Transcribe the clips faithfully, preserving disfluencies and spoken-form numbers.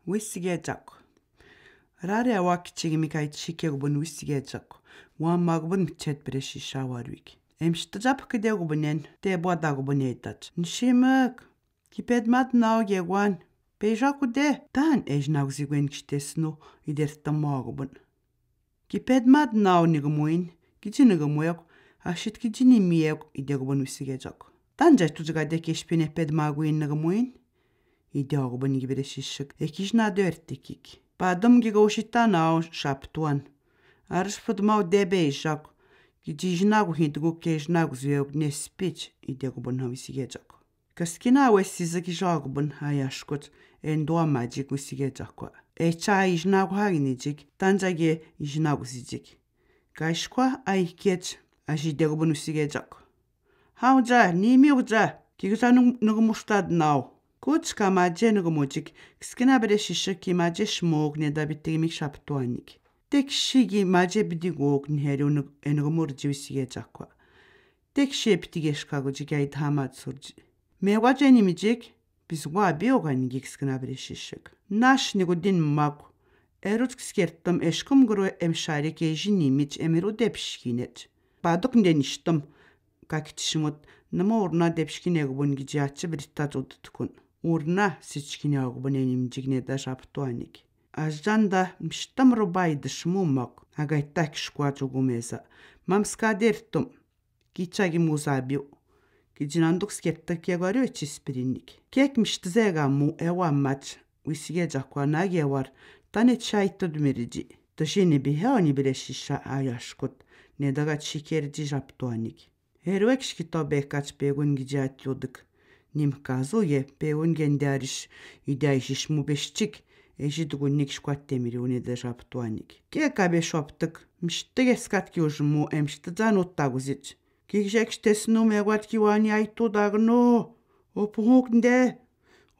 Wisikejako. Rare awa kikimi kaikiki agubon wisikejako. Wa magubon miched bere shisha waruik. Emshita jabkide agubon en, tebwa dagubon edaj. Nshimik. Kipedmad nao geguan. Peijakude. Tan ejnagzi gwen kistesno, ider tamo agubon. Kipedmad nao nigumuin, kiji nigumuek, ashit kiji nimiek, ide agubon wisikejako. Tan jai tujiga de kespine pedmaguin nigumuin. Ide agubon gi bere shisik, ekijna dertekik. Padom gi gaushita nao shaptuan. Aris pedmau de beijak. Kiji jnagu hidgu kejnagu zuek nespich, ide agubon ha wisikejako. Kaskina wesizik ijagubon ha yashkot, endua majik wisikejako. Echa ijnagu ha ginijik, tanja ge ijnagu zijik. Kaishkwa aikej, aji ide agubon wisikejako. Hauja, nimiuja, kikija nugumushta nao. Kuch kamaje nugumujik, kaskina bere shisik kimaje shmuk ne dabit tigimik shaptuanik. Tekshi kimaje bidiguk ne heru nugumurji wisikejako. Tekshi e bitigeshka gujik aidhama tsurji. Megwa je nimijik, bisgwa biugan gi kaskina bere shisik. Nash nigudin mak. Eruj kiskertam eshkum gru emshare keji nimij emru depshkinej. Paduk nde nishtam. Kakitishmut, nama urna depshkine agubon giji achi britach udutkun. Urna sichkine agubon enimijik ne da shaptuanik. Ajanda mshtam rubai dishmu mak. Agaitak shkwa chugumeza. Mamska dertum. Kicha gi muzabiu. Kiji nanduk skertak kegariu echispirinik. Kek mshtze gamu ewa mach. Wisikejako na gewar. Tane chai tudmiriji. Tashini biheo ni bere shisha ayashkut. Ne daga chikerji shaptuanik. Herwek shkito bekach pegun giji atiudik. Nimkazu ye pegun gendarish. Ide aishishmu beshchik. Eji dugunik shkwa temiri une de shaptuanik. Kek abe shoptik. Mshtge skat ki ujmu emshtjan utaguzich. Kik jek shtesnu megwat ki wani aitudagnu. Opuhuk nde.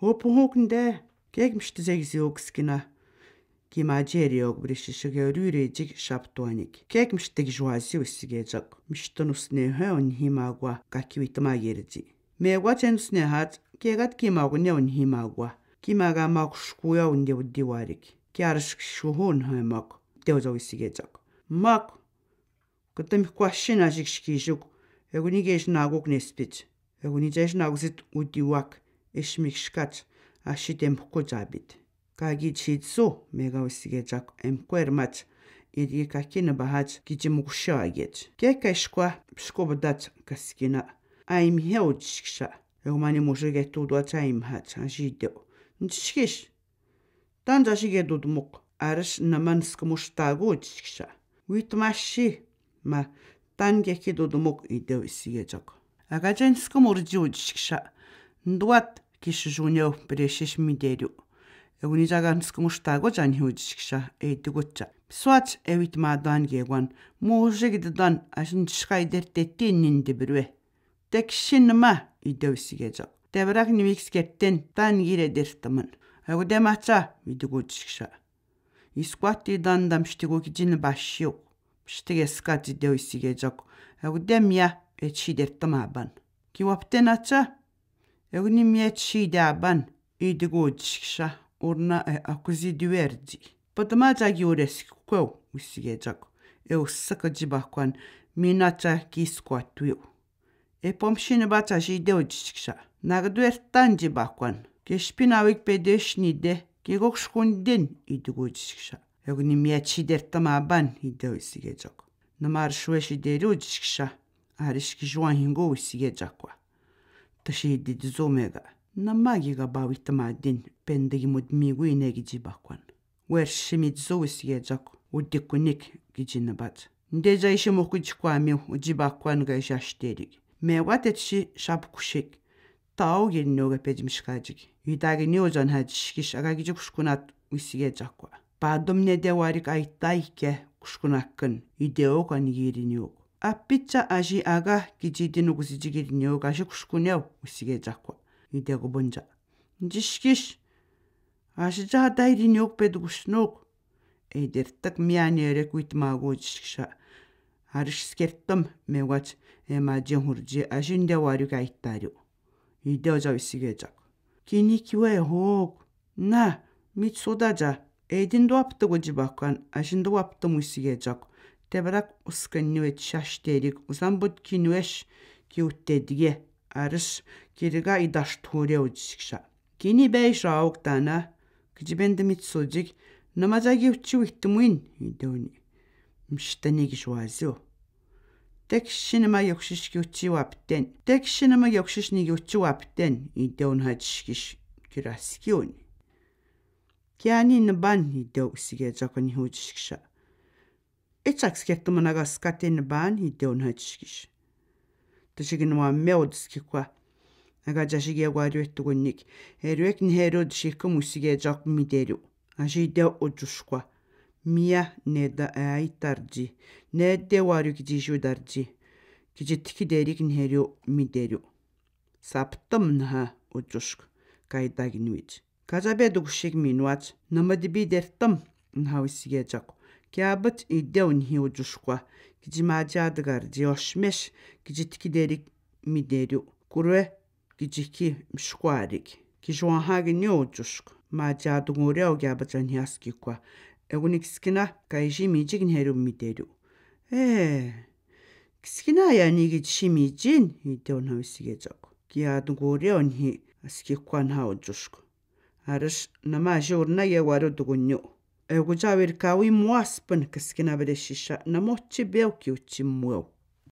Opuhuk nde. Kek mshtze giziuk skina. Kimaje eriok bere shisik eruirejik shaptuanik. Kek mshtge juazi wisikejak. Mshtnusne he unhimagwa kakiwitma gerji. Megwat enusne hat, kegat kimaguneu unhimagwa. Kimaga makushkuya unde udiwarik. Kiarshk shuhun he mak. Teuza wisikejak. Mak. Kutmikwa shin ajik shkijuk. Eguni gej naguk nespich. Eguni jaj naguzit udiwak. Eshmik shkach. Ashit emkuj abit. Kagi chitsu, mega wisikejak emkwer mach. Iri kakin bahach, kiji mukusha agej. Kek kaishkwa, pshko badach, kaskina. Aimhe ujiskisha. Egumani mushige tudwach aimhach, ajideu. Njiskish. Tan jashige dudmuk, arish naman skmush tagu ujiskisha. Witmashi, ma, tan geki dudmuk ideu isikejak. Agajen skmurji ujiskisha. Ndwat, kish juneu, bere shish mideriu. Eguni jagan skmush tagu jan hi ujiskisha, e digucha. Swach, e witmadan geguan, mujig dedan, ajin shkai der tetin nin debrue. Tekshin ma, ideu isikejak. Tebrak nimik skerten, tan gire dertaman. Agu demacha, idigu ujiskisha. Iskwat idan dam shtigu kijin bashiu. Shtige skat ideu isikejak. Agu demia, e chi dertama ban. Ki wapten acha. Agu nimia chi de aban. Idigu ujiskisha. Urna e akuzi diwerji. Patama jagi ures kweu, wisikejak. E usak jibakwan. Mina cha ki skwat wiu. E pomshin bacha jideu ujiskisha. Nagduer tan jibakwan. Keshpina wik pedesh nide. Kegok shkundin, idigu ujiskisha. Eguni mia chi dertama ban, ideu isikejak. Namar shwe shideri ujiskisha. Arish ki juan hingu isikejak wa. Tashi did zumega. Namagi gaba witma din, pendegi mudmigu inegi jibakwan. Wer shimit zu wisikejak, udikunik gijin bat. Ndeja ishi mukujikwamiu, ujibakwan ga ishi ashterik. Mewa tetshi shapkushik. Tau giniu ga pejimishkajik. Idaginiu jan hajiskish aga gijikushkunat wisikejak wa. Padum nede warik aitaike kushkunakin. Ideu kan giriniuk. Apicha aji aga gijidin uguzijigiriniuk aji kushkuneu wisikejak wa. Idegu bunja. Njiskish. Aji jadairiniuk pedugusnuk. Eider tak mianerek witmagu ujiskisha. Arish skertam mewat emajen hurji ajinde wariuk aitariu. Ideu ja wisikejak. Kini kiwe hok. Na, Mitsuda ja, edin duapta gujibakon, asin duapta musigeja. Teberak uskaniwe tiash terik, usan but kinuesh ki uttedge, aris kirga idash ture ujisksha. Kini bei shauk tana, kijiben de Mitsujik, nama ja gi uchi wihtimuin, idoni. Mshtani gi shwazio. Tek shinama yokshish ki uchi wapten. Tek shinama yokshish ni gi uchi wapten, idon hajiskish, kiraskiuni. Kiani naban, idon usigeja koni hujiskisha. Echak skertu managa skaten naban, idon hajiskish. Tashigin wa meu diskikwa. Aga jashige wa riwe tugunik. Eriwek ni heru dishik musigeja ku mideru. Aji idon ujuskwa. Mia neda ai tarji. Nede wa riwe kijiju darji. Kijitiki derik ni heru mideru. Saptam naha ujusk. Kaidagin wich. Kaja be dugushik minwat. Nama dibi dertam naha usigeja. Kiabat idon hi ujuskwa. Kiji maja dagarji oshmesh. Kijitiki derik mideru. Kurwe kijiki mshkwarik. Kijwanha gini ujusk. Maja dugure o kiabat jan hiaskikwa. Egunik skina kaiji mijik ni heru mideru. Eh. Kiskina yani gi tishimijin, idon ha usigeja. Kia dugure o ni askikwa naha ujusk. Aris nama aji urna ye waro dugunyo. Egu ja wir kawi muaspan kiskina bereshisha, nama uchi beu ki uchi mueu.